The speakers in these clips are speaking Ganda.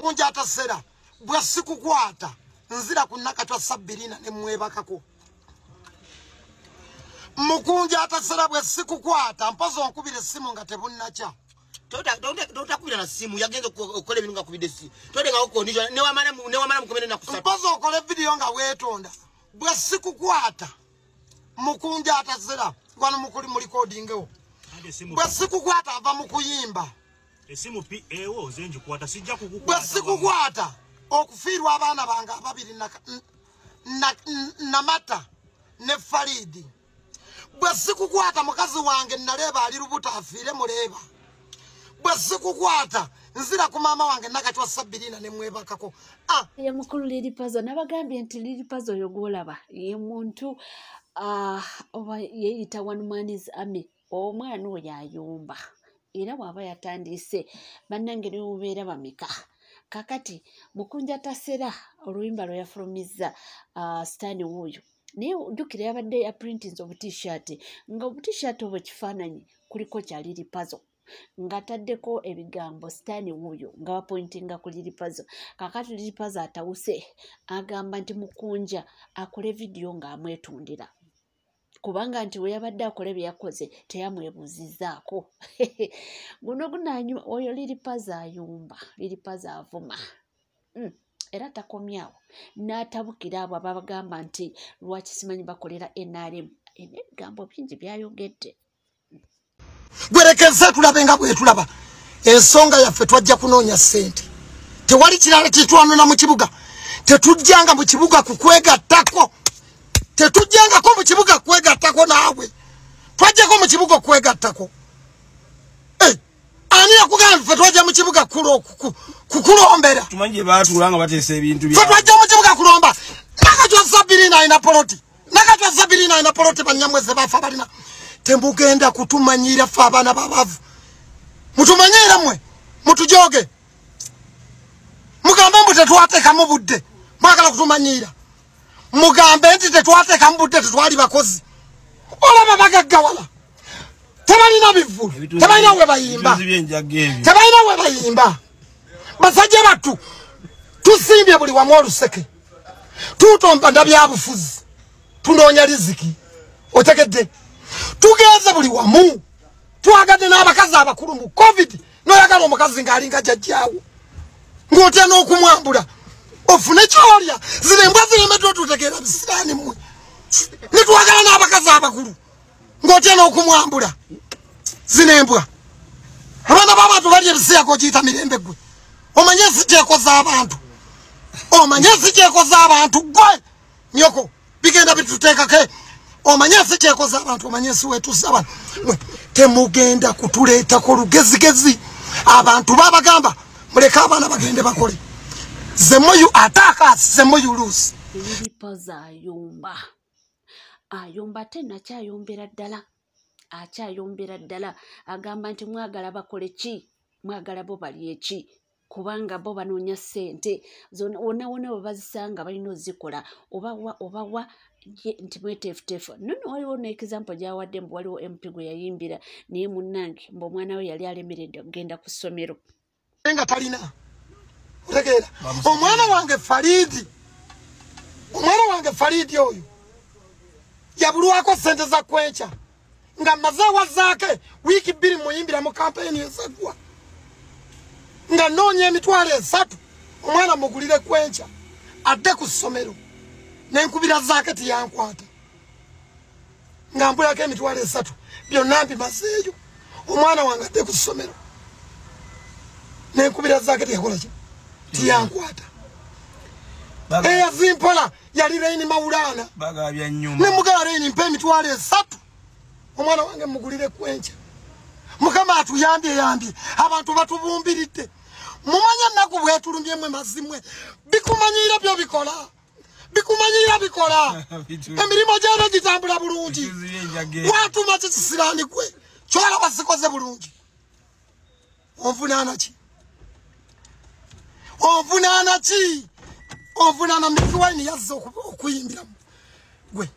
Mukunja atasera bwe sikukwata nzira ku Nakatwa Sabirina ne mwebakako. Mukunja atasera bwe sikukwata mpozo onkubira essimu nga tebunnakya. Totakubira na simu yagenza okola ebintu nga kubidde essimu. Todenga okondisha ne wamala mukomere na kusatu. Mpozo okole video nga weetonda bwe sikukwata. Mukunja atasera wano mukuli mu recording wo. Bwe sikukwata ava mu kuyimba. Esimu PAO nze njikwata sijja kukukwata. Bwe sikukwata okufiirwa abaana bange ababiri Namata ne Faridi. Bwe sikukwata mukazi wange naleba ali lubuto afiire muleba. Bwe sikukwata nzira ku maama wange Nakatwa Sabirina ne mwebakako. Ye mukulu Lil Pazo nabagambye nti Lil Pazo oyo gw'olaba ye muntu oba yeeyita one man's army. Omwana oyo ayomba era bw'aba yatandise bannange ne mubeera bameka. Kakati Mukunja tasera oluyimba lwe yafulumizza Sitaani wuuyo, naye jjukira yabadde yaprintinze obutishaati nga obutishaati obwo ekifaananyi kuliko kya Lil Pazo ng'ataddeko ebigambo Sitaani wuuyo nga bapointinga ku Lil Pazo. Kakati Lil Pazo atawuse agamba nti Mukunja akole vidiyo ng'amwetundira kubanga nti we yabadde akola bye yakoze teyamwebuuzizzaako. Guno gunaanyuma oyo Lil Pazo ayumba, Lil Pazo avuma. Era takomyawo n'atabukira abo ababagamba nti lwaki simanyi bakolera NRM. Ebigambo bingi byayogedde. Gwerekeze tulabe nga bwe tulaba ensonga yaffe twajja kunoonya ssente. Tewali kirala kitwanona mu kibuga. Tetujjanga mu kibuga kukwegattako. Tetujjangako mu kibuga kwegattako naawe. Twajjako mu kibuga kwegattako. Ani yakugamba ffe twajja mu kibuga kukulombera? Tumanyi gye baatuula nga bateesa ebintu Ffe twajja mu kibuga kulomba. Nakatwa Sabirina alina poloti. Nakatwa Sabirina alina poloti bannyamweze bafa balina. Temugenda kutumanyira ffe abaana b'abavu. Mutumanyire mmwe, mutujoge. Mugambe mbu tetwateekamu budde. Mwagala kutumanyira. Mugambe nti tetwateekamu budde tetwali bakozi. Olaba bagaggawala. Tebalina bivvulu, tebalina we bayimba. Tebalina we bayimba. Basajja battu tusimbye buli wamu oluseke. Tutomba ndabyabufuzi. Tunoonya riziki. Otegedde. Tugenze buli wamu. Twagadde n'abakazi abakulu mu COVID. N'oyagala omukazi ng'alinga jjajjaawo. Ng'otya n'okumwambula. Ofune ky'olya. Zino embwa ziremeddwa otutegeera bisiraani mmwe. Ne twagala n'abakazi abakulu. Ng'otya n'okumwambula. Zino embwa. Abaana b'abantu balya ebisiyako okiyita mirembe ggwe. Omanye ensi kyekoza abantu. Omanye ensi kyekoza abantu ggwe. Nnyoko bigenda bituteekako. Omanye ensi kyekoza abantu, omanye ensi wetussa abantu. Temugenda kutuleetako lugezigezi. Abantu babagamba muleke abaana bagende bakole. The more you attack us, the more you lose. Lil Pazo ayomba. Ayomba ate nakyayombera ddala. Akyayombera ddala. Agamba nti mwagala bakole ki? Mwagala bo balye ki? Kubanga bo banoonya ssente. Zonna wonna wonna we bazisanga balina ozikola. Obawa obawa nti mweteefuteefu. Nno waliwo n'example gy'awadde mbu waliwo MP gwe yayimbira naye munnange mbu omwana we yali alemeredde okugenda ku ssomero. Nga talina. Otegeera. Omwana wange Faridi. Omwana wange Faridi oyo yabulwako ssente za kwenkya. Nga mmaze wazaake wiiki 2 muyimbira mu kampeyini ezaggwa. Nga nnoonya 30,000 omwana mugulire kwenkya adde ku ssomero. Nenkubira zaake tiyankwata. Nga mbulako 30,000 byonna mbimazeeyo. Omwana wange adde ku ssomero. Nenkubira zaake tiyakola ki? Tiyankwata. Eyazimpola yali Reini Maulana. Ne mugala Reini mpe 30,000 omwana wange mugulire kwenkya. Mukama atuyambye yambye. Abantu batubumbiridde. Mumanye ennaku bwetulumbye mmwe mazimwe. Bikumanyira byo bikola. Bikumanyira bikola. Emirimu gyano gitambula bulungi. Watuma ki kisiraani gwe? Kyolaba sikoze bulungi. Onvunaana ki? Onvunaana ki? Onvunaana Mickey Wine yazze okuyimbiramu. Gwe.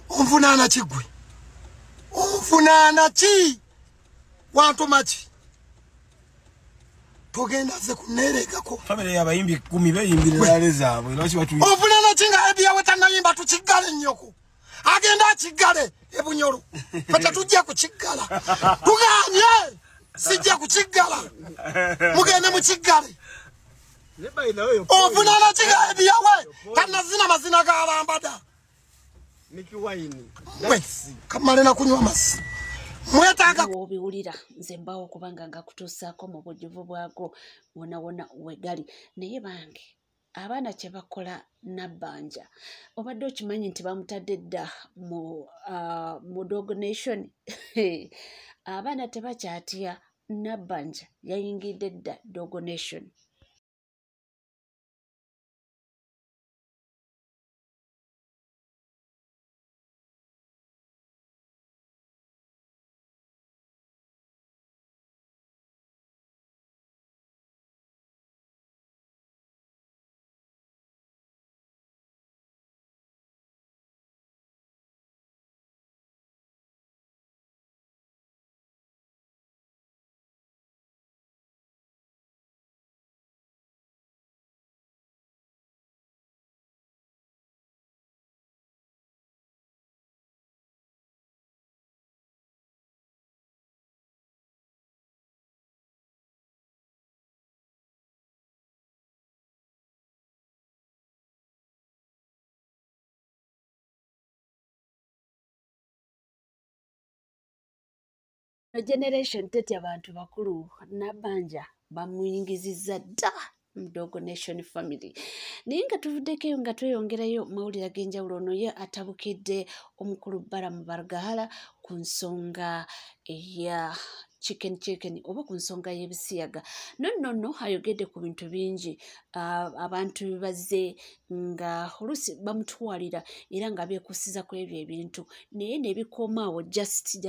Onvunaana ki gwe? Onvunaana ki? Wantuma ki? Tugenda ze kuneregako. Family y'abayimbi 10 beyimbira lale zaabwe. Lwaki batu Ovulana kinga Eddy Yawe tanayimba tukiggale nnyoko. Agenda akiggale ebunyolo. Ffe tujja kukiggala. Tuganye sijja kukiggala. Mugende mukiggale. Ovulana kinga Eddy Yawe tanazina mazina ga Lambada. Miki Wine. Kamale na kunywa amazzi. Mwetaaga obiwulira nze mbaawo kubanga nga kutuusaako mu bujjuvu bwago wona wona wegali. Naye bange abaana kye bakola Nabbanja obadde okimanyi nti bamutadde dda mu Dog Nation. Abaana tebakyatya, Nabbanja yayingidde dda Dog Nation. Generation tetya abantu bakulu. Nabbanja bamuyingizizza dda mu Dog Nation family. Naye nga tuvuddeko nga tweyongerayo mawulire ag'enjawulo, ono ye atabukidde omukulu Balaam Barugahara ku nsonga eya chicken chicken oba ku nsonga y'ebisiyaga. No ayogedde ku bintu bingi, abantu bazze nga oluusi bamutwalira era nga beekusiza ku ebyo ebintu naye ne bikomaawo just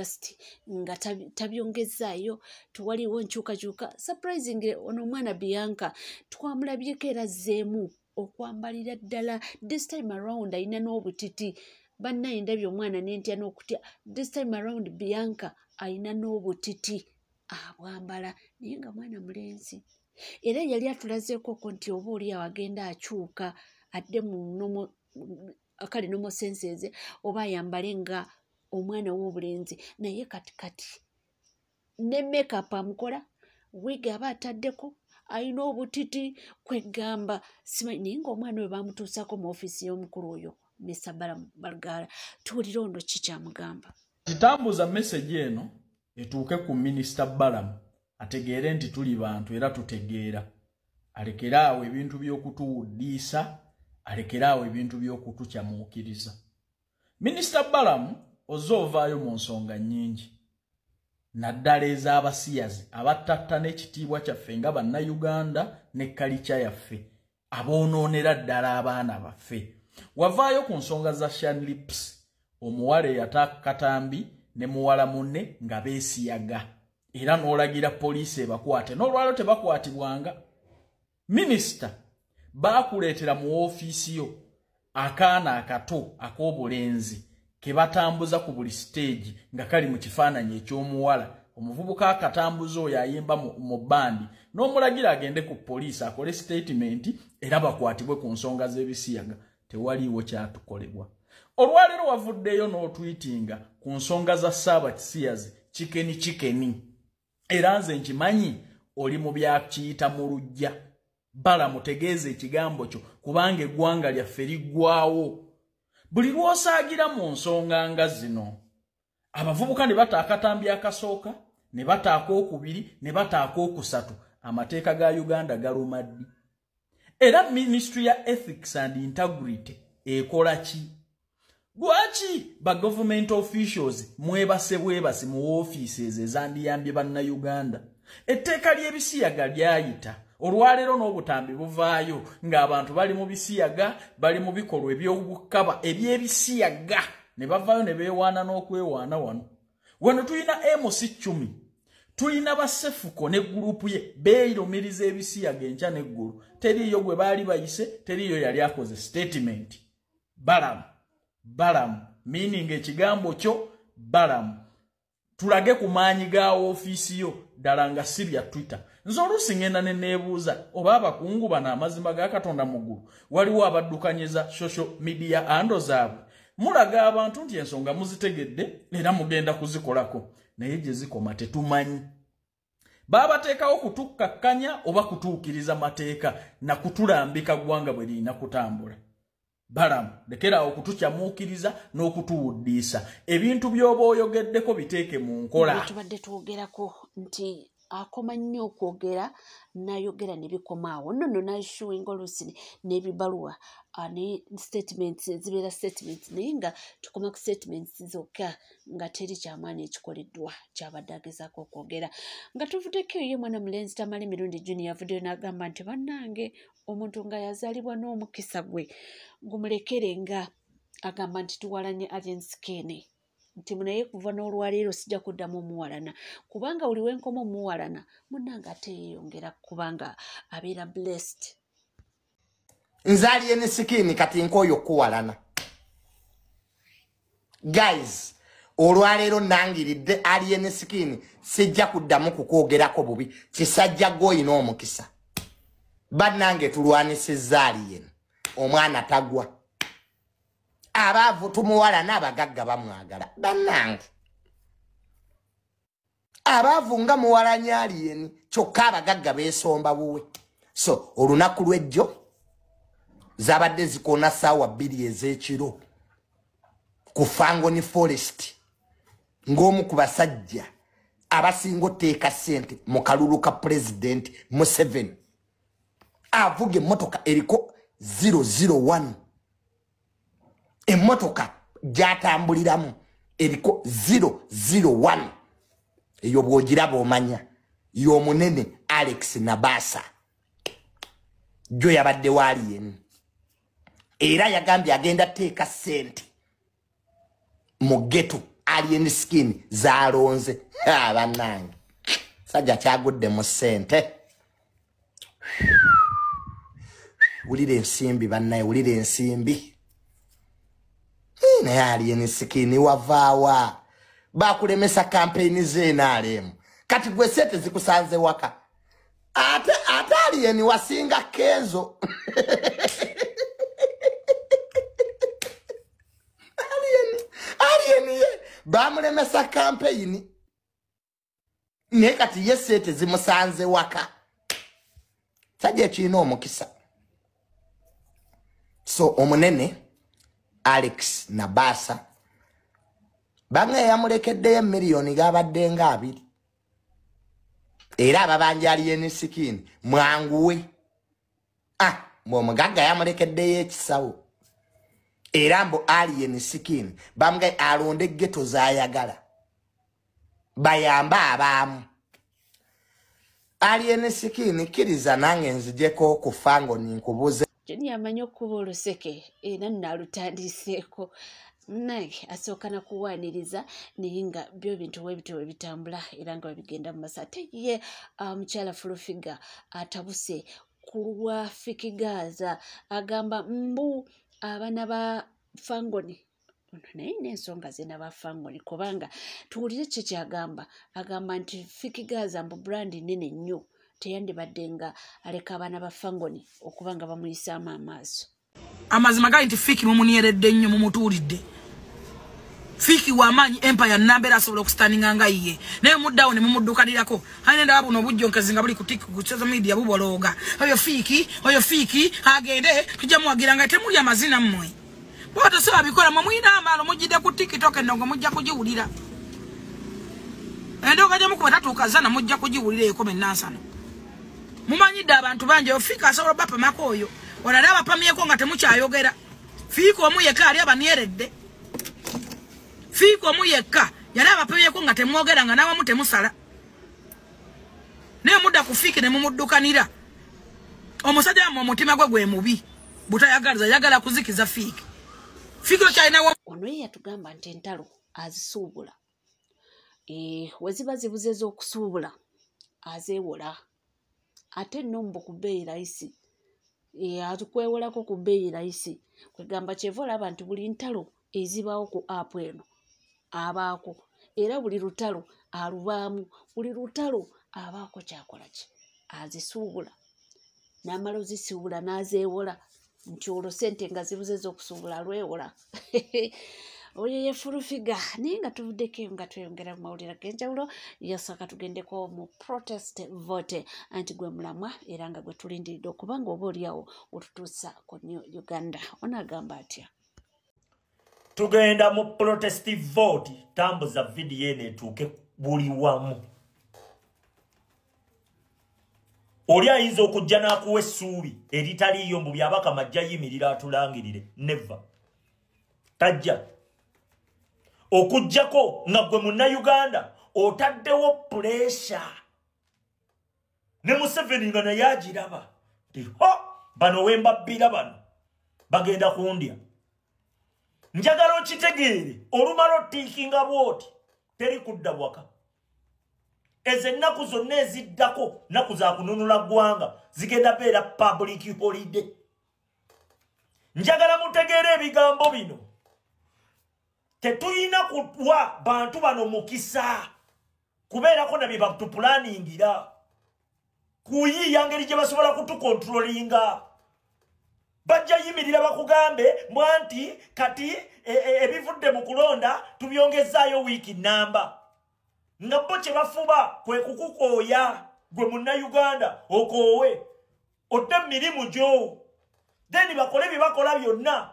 nga tabyongezaayo, tewaliwo nkyukakyuka. Surprisingly ono omwana Bianca twamulabyeko era azzeemu okwambalira ddala. This time around alina n'obutiti. Bannaye ndabye omwana nentya n'okutya. This time around Bianca alina n'obutiti abwambala naye nga mwana mulenzi. Era yali atulazeeko nti oba oli awo agenda akyuka adde mu akali normal senses oba ayambale nga omwana w'obulenzi, naye kati ne makeup amukola, wig aba ataddeko, alina obutiti kwegamba simanyi. Naye ng'omwana we bamutuusaako mu ofiisi y'omukulu oyo Mr. Balaam Barugahara. Tuwulire ono kikyamugamba. Kitambuza message eno etuuke ku Minisita Balaam ategeere nti tuli bantu era tutegeera. Alekere awo ebintu by'okutuwuddiisa, alekere awo ebintu by'okutukyamuukiriza. Minisita Balaam ozze ovaayo mu nsonga nnyingi naddala ez'abasiyazi abattatta n'ekitiibwa kyaffe nga Bannayuganda ne kalikya yaffe aboonoonera ddala abaana baffe. Wavaayo ku nsonga za Shan Lips, omuwala eyata katambi ne muwala munne nga beesiyaga era n'olagira poliisi ebakwate. N'olwaliro tebakwatibwanga. Minisita, baakuleetera mu woofiisi yo akaana akato ak'obulenzi ke batambuza ku buli siteegi nga kali mu kifaananyi eky'omuwala. Omuvubuka akatambuza oyo ayimba mu bandi n'omulagira agende ku poliisi akole sitatimenti era bakwatibwe ku nsonga z'ebisiyaga. Tewaliiwo kyatukolebwa. Olwaleero wavuddeyo n'otwitinga ku nsonga za Ssaabakisiyazi chicken chicken. Era nze nkimanyi oli mu byakiyita mu luggya. Balaam tegeeza ekigambo kyo kubanga eggwanga lyaffe liggwawo. Buli lw'osaagira mu nsonga nga zino, abavubuka ne bata akatambi akasooka, ne bata akookubiri, ne bata akookusatu. Amateeka ga Uganda galuma ddi? Era Ministry ya Ethics and Integrity ekola ki? Lwaki ba government officials mwebase bwebase mu offices ezandiyambye Bannayuganda? Etteeka ly'ebisiyaga lyayita. Olwaleero n'obutambi buvaayo ng'abantu bali mu bisiyaga, bali mu bikolwa eby'obukaba eby'ebisiyaga ne bavaayo ne beewaana n'okwewaana wano. Wano tulina MC Chumi, tulina Basefuko ne gurupu ye beerumiriza ebisiyaga enkya n'eggulo. Teriiyo gwe baali bayise, teriiyo yali akoze statement. Balaam, Balaam, meaning ekigambo kyo Balaam. Tulage ku maanyi ga ofiisi yo ddala nga si bya Twitter. Nze oluusi ngenda ne neebuuza oba abakungu bano amazima ga Katonda mu ggulu waliwo abaddukanyiza social media ando zaabwe. Mulaga abantu nti ensonga muzitegedde era mugenda kuzikolako, naye gye zikoma tetumanyi. Baabateekawo kutukkakkanya oba kutuukiriza mateeka na kutulambika ggwanga bwe lirina kutambula. Balamu, lekeraawo okutukyamuukiriza n'okutuwuddiisa. Ebintu by'oba oyogeddeko biteeke mu nkola. Tubadde twogerako nti akoma nnyo okwogera n'ayogera ne bikomaawo. Nno n'ashuwinga oluusi n'ebibaluwa ne statements zibeera statements, naye nga tukoma ku statements zokka nga teri kyamaanyi ekikoleddwa kyabadde agezaako okwogera. Nga tuvuddeko eyo, mwana mulenzi Tamale Mirundi Junior avuddeyo n'agamba nti bannange omuntu nga yazaalibwa n'omukisa gwe gumulekere, nga agamba nti tuwalanye Alien Skin, nti naye kuva n'olwaleero sijja kuddamu omuwalana, kubanga buli wenkoma omuwalana munnange ate yeeyongera kubanga abeera blessed. Nze Alien Skin kati nkooyo okuwalana. Guys, olwaleero nangiridde Alien Skin sijja kuddamu kukwogerako bubi. Kisajja gw'olina omukisa. Bannange tulwanisizza Alien, omwana tagwa. Abaavu tumuwalana, abagagga bamwagala. Bannange abaavu nga muwalanya Alien, kyokka abagagga beesomba buwe. So olunaku lw'ejjo zabadde zikoona ssaawa 2 ez'ekiro ku Fangoni Forest, ng'omu ku basajja abasinga oteeka ssente mu kalulu ka Pulezidenti Museveni avuga emmotoka eriko 001. Emmotoka gy'atambuliramu eriko 001. Eyo bw'ogiraba omanya y'omunene Alex Nabasa gyo yabadde wa Alien. Era yagambye agenda teeka ssente mu ghetto Alien Skin z'alonze. Bannange sajja kyagudde mu ssente. Wulira ensimbi bannaye, wulira ensimbi. Naye Alien Skin wavaawa, bakulemesa kampeyini z'NRM. Kati gwe ssente zikusanze waka. Ate Alien wasinga Kenzo. Alien ye bamulemesa kampeyini, naye kati ye ssente zimusanze waka. Sajja ekirina omukisa. So omunene Alex Nabasa bange yamulekeddeyo emiliyoni gabadde nga 2. Era ababanja Alien Skin mwanguwe. Omugagga yamulekeddeyo ekisawo. Era mbu Alien Skin bamugambye alonde ghetto z'ayagala bayambe abaamu. Alien Skin kkiriza nange nzijeko ku Fangoni nkubuze. Junior amanyi okuba oluseke era naalutandiseeko, naye asooka na kuwaaniriza, naye nga byo bintu webityo webitambula era nga webigenda mu maaso. Ate ye mukyala Full Figure atabuse ku lwa Fik Gaza, agamba mbu abaana ba Fangoni ono naye n'ensonga ze n'aba Fangoni, kubanga tuwulire ki kyagamba. Agamba nti Fik Gaza mbu brand nnene nnyo, teyandibadde nga aleka abaana ba Fangoni okuba nga bamuyisaamu amaaso. Amazima gali nti Fiki mumunieredde nnyo, mumutuulidde. Fiki w'amaanyi, empire namba asobola okustandinga nga ye, naye muddawo ne mumuddukanirako. Aye ndaba buno obujjonkezi nga buli ku social media bubolooga. Oyo Fiki, oyo Fiki agende, tujja muwagira nga temuli amazina mmwe. Bw'oba tosobola bikola, mmwe mulina amaalo, mujjidde ku TikTok endongo mujja kugiwulira. Endongo gye mukuba tatuuka zana mujja kugiwulira ekoma ennansano. Mumanyidde abantu bangi, oyo Fiki asobola obbapamako oyo. Olala abapamyeko nga temukyayogera. Fiki omu yekka ali abanyeredde. Fiki omu yekka yali abapamyeko nga temwogera nga nawamu temusala. Naye mudda ku Fiki ne mumuddukanira. Omusajja wammwe omutima gwe gwe mubi. Butayagaliza, yagala kuzikiza Fiki. Fiki okyalina. Ono ye yatugamba nti entalo azisuubula. We ziba zibuze ez'okusuubula azeewola. Ate nno mbu ku bbeeyi layisi. Atukwewolako ku bbeeyi layisi. Kwegamba kyeva olaba nti buli ntalo ezibaawo ku app eno abaako, era buli lutalo alubaamu, buli lutalo abaako kyakola ki. azisuubula n'amala ozisiwula n'azeewola nti olwo ssente nga zibuze z'okusuubula lwewola. Oyo ye Full Figure. Naye nga tuvuddeko eyo nga tweyongera mu mawulire ag'enjawulo, yasaka tugendeko mu protest vote, anti gwe mulamwa era nga gwe tulindiridde okuba nga oba oliawo otutuusa ku New Uganda. Ono agamba atya? Tugenda mu protest vote, tambuza vidiyo eno etuuke buli wamu. Oli ayinza okujja n'akuwa essuubi eritaliiyo mbu Byabakama ajja yimirira atulangirire. Never. Tajja. Okuggyako nga gwe munnayuganda otaddewo puresha. Ne Museveni nga naye agiraba nti ho bano wembabbira bano bagenda kundya. Njagala okitegeere olumala otiikinga bw'oti teri kudda waka. Ezo ennaku zonna eziddako nnaku za kununula ggwanga zigenda beera public holiday. Njagala mutegeere ebigambo bino. Tetulina kuwa bantu bano mukisa kubeerako na bye batupulaningira kuyiiya ngeri gye basobola kutukontrolinga. Bajja yimirira bakugambe mbwa nti kati ebivudde mu kulonda tubyongezaayo wiiki namba. Nga bo kye bafuba kwe kukukooya gwe munnayuganda okoowe odde mu mirimu gyo, then bakole bye bakola byonna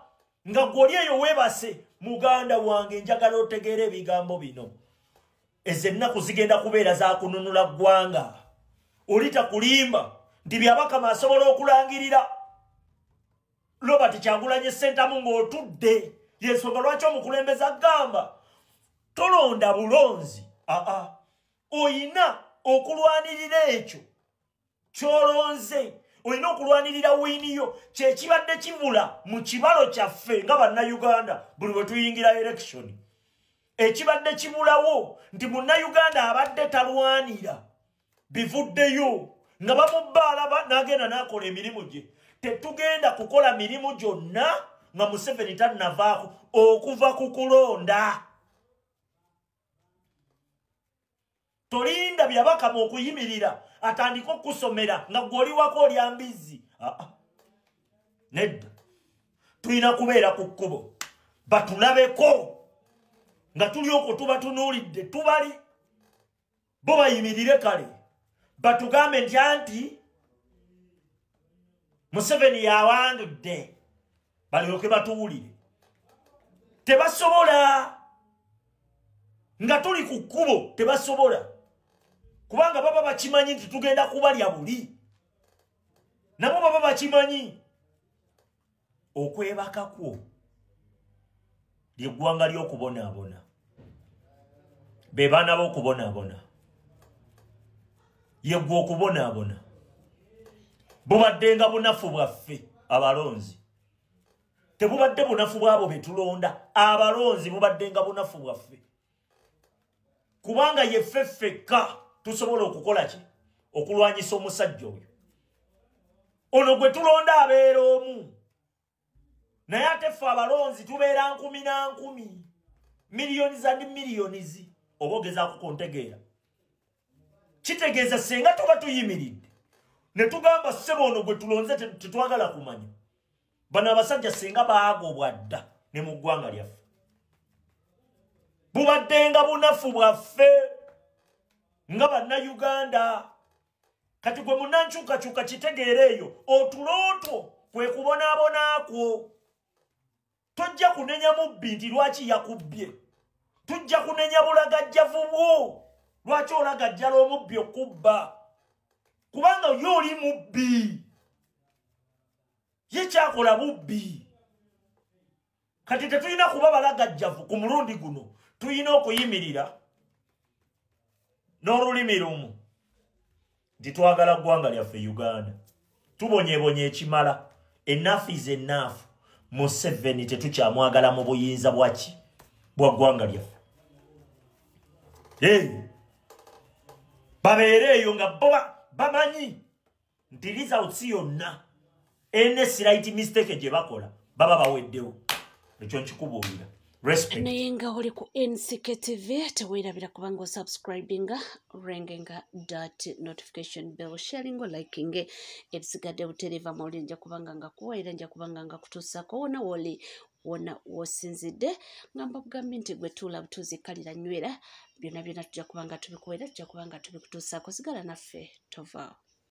nga gwe oli eyo weebase. Muganda wange njagala otegeere ebigambo bino. Ezo ennaku zigenda kubeera za kununula ggwanga. Oli takulimba nti Byabakama asobola okulangirira Robert Kyagulanyi Ssentamu ng'otudde. Y'ensonga lwaki omukulembeze agamba tolonda bulonzi. Aa, oyina okulwanirira ekyo ky'olonze, olina okulwanirira wiiniyo. Kyekibadde kibula mu kibalo kyaffe nga bannayuganda buli bwe tuyingira election. Ekibadde kibulawo nti munnayuganda abadde talwanira bivuddeyo nga bamubba alaba n'agenda n'akola emirimu gye. Tetugenda kukola mirimu gyonna nga Museveni tannavaako okuva ku kulonda. Tolinda Byabakama okuyimirira atandike okusomera nga gwe oli wako olya mbizzi. Nedda, tulina kubeera ku kkubo batulabeko nga tuli okwo tubatunuulidde tubali bo bayimirire kale batugambe nti anti Museveni yawangudde, balyoke batuwulire. Tebasobola nga tuli ku kkubo, tebasobola kubanga baba bakimanyi nti tugenda kubalya buli, nabo baba bakimanyi. Okwebaka kwo lyeggwanga ly'okubonaabona, be baana b'okubonaabona, yeggwe okubonaabona. Bubadde nga bunafu bwaffe abalonzi, tebubadde bunafu bwabo be tulonda. Abalonzi bubadde nga bunafu bwaffe, kubanga yeffe ffekka tusobola okukola ki? Okulwanyisa omusajja oyo. Ono gwe tulonda abeera omu, naye ate ffe abalonzi tubeera nkumi na nkumi, millions and millions. Oba ogezaako kuntegeera? Kitegeeza singa tuba tuyimiridde ne tugamba ssebo ono gwe tulonze tetwagala kumanya, bano abasajja singa baagobwa dda ne mu ggwanga lyaffe. Bubadde nga bunafu bwaffe nga bannayuganda. Kati gwe munnankyukakyuka kitegeera eyo otulootwo kwe kubonaabona kwo. Tojja kunenya mubbi nti lwaki yakubbye, tujja kunenya bulagajjavu bwo. Lwaki olagajjala omubbi okubba? Kubanga ye oli mubbi, ye kyakola bubbi. Kati tetulina kuba balagajjavu ku mulundi guno, tulina okuyimirira n'olulimi lumu nti twagala ggwanga lyaffe Uganda. Tubonyebonye ekimala. Enough is enough. Museveni tetukyamwagala mu buyinza bwaki bwa ggwanga lyaffe. Babeere eyo nga bo bamanyi nti results yonna any slight mistake gye bakola baba baweddewo. Ekyo nkikubuulira. Respect. Naye nga oli ku NCK TV, teweerabira kubanga osubscribinga, ringinga that notification bell, sharing, liking. Ebisigadde butereeva mawulire nja kubanga nga kuwa era nja kubanga nga kutuusaako wona woli wona wosinzidde. Ngamba bugambi nti gwe tuula butuuzi kalira nywera, byonna byonna tujja kubanga tubikuwa era tujja kubanga tubikutuusaako. Sigala naffe, tovaawo.